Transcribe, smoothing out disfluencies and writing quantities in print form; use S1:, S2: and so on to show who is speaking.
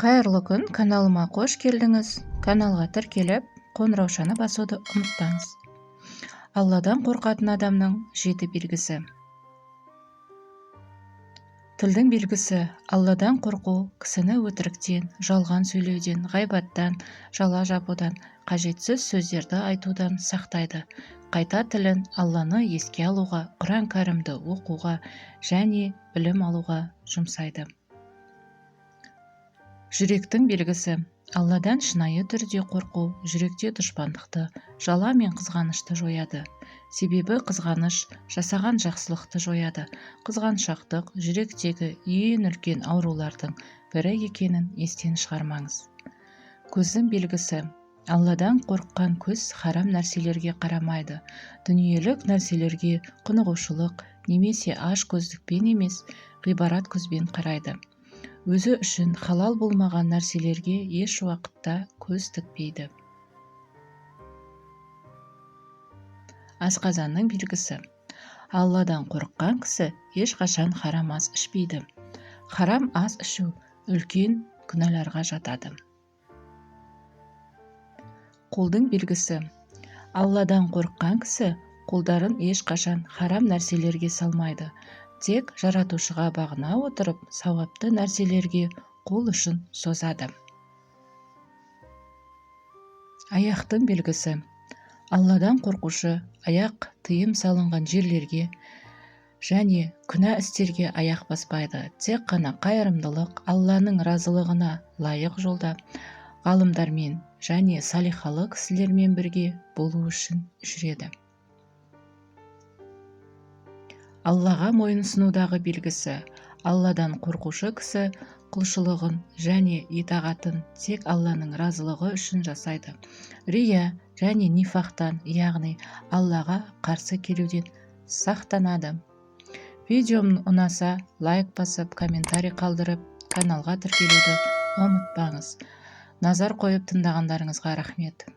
S1: Қайырлы күн! Каналыма қош келдіңіз! Каналға тіркеліп, қоңыраушаны басуды ұмытпаңыз. Алладан қорқатын адамның 7 белгісі. Тілдің белгісі. Алладан қорқу кісіні өтіріктен, жалған сөйлеуден, ғайбаттан, жала жабудан, қажетсіз сөздерді айтудан сақтайды. Қайта тілін Алланы еске алуға, Құран кәрімді оқуға және білім алуға жұмсайды. Жүректің белгісі. Алладан шынайы түрде қорқу жүректе дұшпандықты, жала мен қызғанышты жояды. Себебі қызғаныш жасаған жақсылықты жояды. Қызғаншақтық жүректегі ең үлкен аурулардың бірі екенін естен шығармаңыз. Көздің белгісі. Алладан қорыққан көз харам нәрселерге қарамайды. Дүниелік нәрселерге құнығушылық немесе аш көздікпен емес, ғибрат көзбен қарайды. Өзі үшін халал болмаған нәрселерге еш уақытта көз тікпейді. Асқазанның белгісі. Алладан қорыққан кісі ешқашан харам ас ішпейді. Харам ас ішу үлкен күнәларға жатады. Қолдың белгісі. Алладан қорыққан кісі қолдарын ешқашан харам нәрселерге салмайды. Тек жаратушыға бағына отырып, сауапты нәрселерге қол ұшын созады. Аяқтың белгісі. Алладан қорқушы аяқ тыйым салынған жерлерге және күнә істерге аяқ баспайды. Тек қана қайырымдылық, Алланың разылығына лайық жолда ғалымдармен және салихалы кісілермен бірге болу үшін жүреді. Аллаға мойынсұнудағы белгісі. Алладан қорқушы кісі құлшылығын және итағатын тек Алланың разылығы үшін жасайды. Рия және нифақтан, яғни Аллаға қарсы келуден сақтанады. Видеом ұнаса, лайк басып, комментарий қалдырып, каналға тіркелуді ұмытпаңыз. Назар қойып тыңдағандарыңызға рахмет.